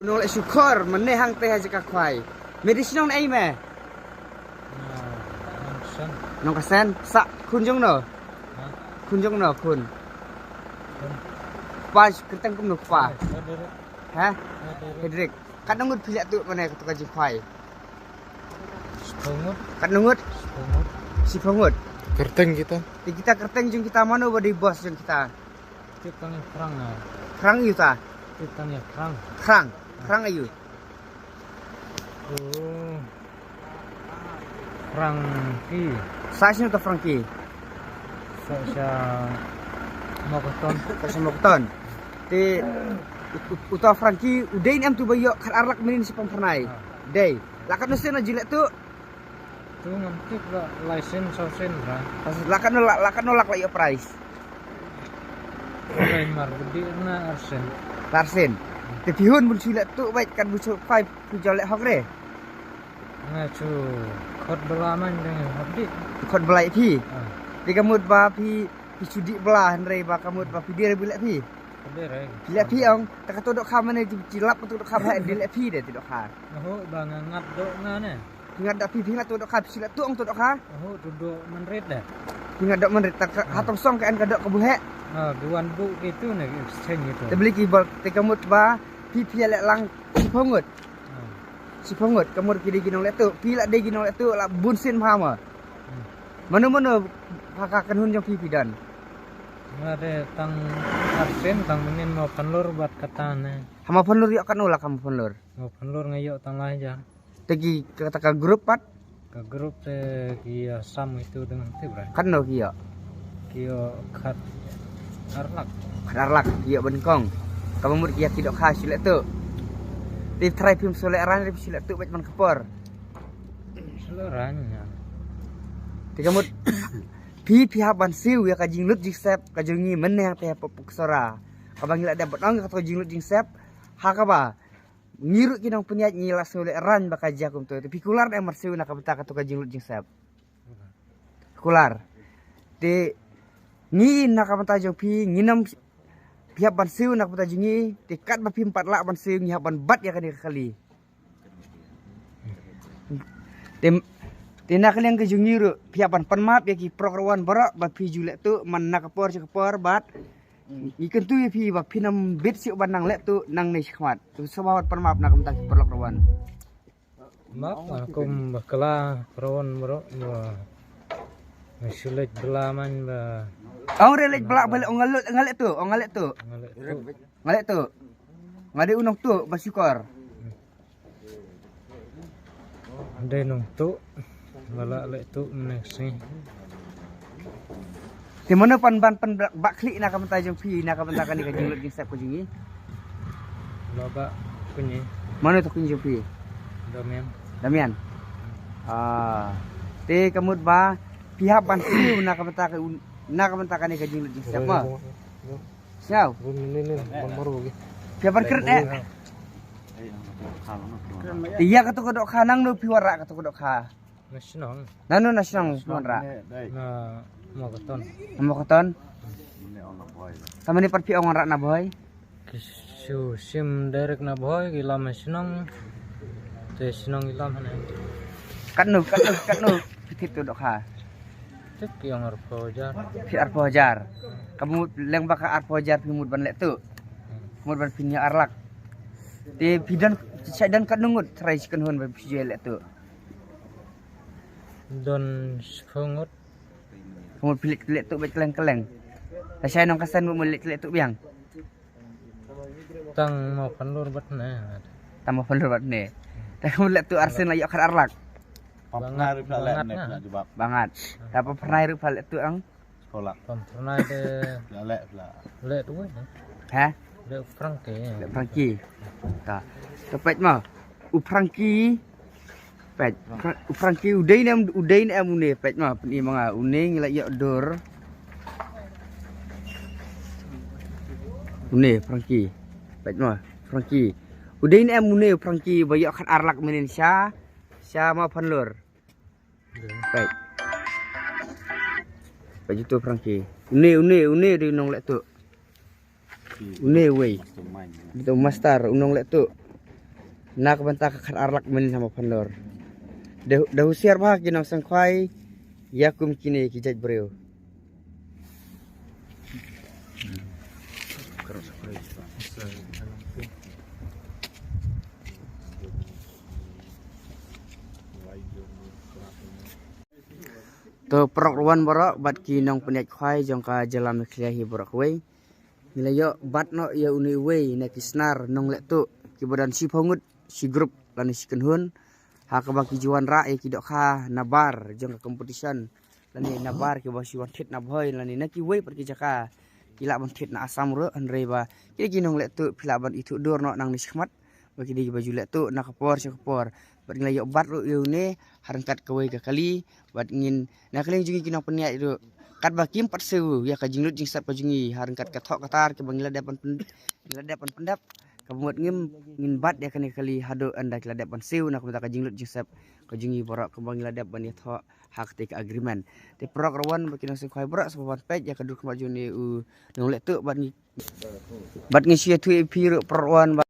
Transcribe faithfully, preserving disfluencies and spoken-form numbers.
Nong leh shukor mynne hangtei ha jaka khwai. Me dei shnong naei me? Nongkasen. Nongkasen. Sa khun jong no? Ha? Khun jong no khun? Khun. Kpa kyrteng kumno kpa? Hedrik. Ha? Hedrik. Hedrik. Katno ngut phi leh tuh mynne kato ka jingkhwai? Shiphew ngut. Katno ngut? Shiphew ngut. Shiphew ngut. Kyrteng kita. Te kita kyrteng jong kita mano ba dei boss jong kita? Tip tang ïa Frank, ah. Frank ïa uta? Tip tang ïa Frank. Frank. Frank aïu? Oh. Frankie. Sa sha uta Frankie? Sa sha Mokoton. Sa sha Mokoton. Te ut- ut- uta Frankie u dei ne em tu ba ïoh khat ar lak mynnin shaphang Phyrnai? Ah. Dei. La katno sien la jing leh tuh? Tu ngam tip la lai sien saw sien ra. La katno la, la katno lak la ïoh prize? Lai mar bdi na ar sien. Ar sien. Te phi hun bun shu leh tuh bad kat bun shu five phi jaw leh hok re. Nga shu khot bla man dang hok di. Khot bla ïa phi. Ah. Te ka mut ba phi phi shu dih bla hynrei ba ka mut ba phi dei re phi leh phi. Dei re. Phi leh phi ong ta kato dohkha mane ji lap kato dohkha ba dei leh phi de ti dohkha. Nga ho ba nga ngat doh nga ne. Phi ngat da phi phi ngat tu dohkha phi shu leh tu ong tu dohkha. Oh, tu doh man rit dah. Phi ngat doh man rit tak ha tong song ka en ka doh ka buhek. Ah, duan bu ki tu ne ki exchange gitu. Te beli ki bol te ka mut ba phi phi leh lang shiphew ngut. Ah. Shiphew ngut ka mut ki dei ki nong leh tu phi la dei ki nong leh tu la bun sien ma ma. Hmm. Mano mano ha ka kynhun jong phi phi don? Nga de tang ar sien tang mynnin ma phanlur bad kata ne. Ha ma phanlur ïoh katno lak ha ma phanlur? Ma phanlur nga ïoh tang lai ja. Te ki kata ka group pat? Ka group te ki ïa sam itu dengan tip ra. Katno ki ïoh? Ki ïoh khat ar lak. Khat ar lak ki ïoh ban kong. Ka mut ki ïa ki dohkha shu leh tu. Te trai phim shu leh ran phim shu leh tu bad man ka por. Shu leh ran ïa. Te ka mut phi phi hap ban siew ïa ka jinglut jingsep ka jong ngi mynne hangtei ha Pukpuk Sora. Kaba ngi la dep ban ong ïa kato ka jinglut jingsep ha kaba ngi ruh ki nongpynïaid ngi la sngewlehrain ba ka jia kumto. Te phi kular ne em ban siew na ka bynta kato ka jinglut jingsep? Kular. Te ngi na ka bynta jong phi ngin ym phi hap ban siew na ka bynta jong ngi. Te katba phim pat lah ban siew ngi hap ban bat ïa kane ka kali. Te, te na ka liang ka jong ngi ruh phi hap ban pan map ïa ki paralok rawan baroh ba phi ju leh tu man na ka por sha ka por bad ngi kyntu ïa phi ba phin ym bit shuh ban nang leh tu nangne shakhmat. Te sngewbha ban pan map na ka bynta ki paralok rawan. Map, ah, kum bakla rawan baroh ba nga shu leit bla man ba. Ong re leit bla ba leh ong nga leh tu, ong nga leh tu. Nga leh tu. Nga leh tu. Nga dei u nongtuh ba shukor. Dei nongtuh ba la leh tu mynne ka sngi. Te mano pan ban pan ba khlieh na ka bynta jong phi na ka bynta kane ka jinglut jingsep ka jong ngi? Ba ba kynji. Mano to kynji jong phi? Damian. Damian. Ah. Te ka mut ba phi hap ban siew na ka bynta ka un- na ka bynta kane ka jinglut jingsep ma. Siaw. Phi ban kren eh. Te ïa kato ka dohkha nangno phi wanrah kato ka dohkha? Na shnong. Nangno na shnong phi wanrah? Na Mokoton. Na Mokoton. Tang mane pat phi ong wanrah na Bhoi? Ki shu shim direct na Bhoi ki lam na shnong. Te shnong ki lam hane. Katno katno katno phi thied to dohkha? Tip ki ong arphew hajar. Phi arphew hajar. Ka mut leng ba ka arphew hajar phi mut ban leh tu. Mut ban pynïa ar lak. Te phi don shai don katno ngut trai shi kynhun ba phi ju leh tu? Don shiphew ngut. Ka mut phi leh tu bad kylleng kylleng. Lashai Nongkasen mut leh tu biang. Tang ma phanlur bad ne. Tang ma phanlur bad ne. Tang ma leh tu arsien la ïoh khat ar lak. Bangat, bangat na. Bangat. Tang pa pernai ruh pha leh tu ang. Sekolah. Pam pernai de. Pha leh pha. Leh tu eh. Ha? Leh Frankie. Leh Frankie. Ta. Tepet ma. U Frankie. Peit, Fra- u Frankie u dei ne em, u dei ne em une, peit ma, pyni ma nga, une ngi la ïoh dur. Une Frankie. Peit ma, Frankie. U dei ne em une u Frankie ba ïoh khat ar lak mynnin sha, sha ma phanlur. Peit. Peit uto Frankie. Une, une, une dei u nongleh tu. Une wei. Dei u master, u nongleh tu. Na ka bynta ka khatar lak minit ha Mawphanlur. Da husiar bha ki nongseng khwai ïa kum kine ki jait briew. To paralok ruh wan baroh bad ki nongpynïaid khwai jong ka jylla Meghalaya hi baroh kawei. Ngi la ïoh bat noh ïa une uwei na ki snar nongleh tuh kiba don shiphew ngut shi group lane shi kynhun. Ha kaba ki ju wanrah ïa ki dohkha na bar jong ka competition lane na bar kiba shu wan thied na Bhoi lane na kiwei pat ki jaka ki lah ban thied na Assam ruh, hynrei ba kine ki nongleh tuh phi lah ban ithuh dur noh nangne shakhmat ba ki dei kiba ju leh tuh na ka por sha ka por. Bad ngi la ïoh bat ruh ïa une ha ryngkat kawei ka kali bad ngin na ka liang jong ngi ki nongpynïaid ruh katba kim pat siew ïa ka jinglut jingsep ka jong ngi ha ryngkat ka thoh ka tar kaba ngi la dep ban pyn-, ngi la dep ban pyndep. Ka mut ngim ngin bat ïa kane ka kali haduh ynda ki la dep ban siew na ka bynta ka jinglut jingsep ka jong ngi baroh kaba ngi la dep ban ïathoh ha katei ka agreement. Te paralok ruh wan bad ki nongseng khwai baroh sngewbha ban peit ïa ka dur khmat jong une u nongleh tuh bad ngi, bad ngi shu ïathuh ïa phi ruh paralok ruh wan bad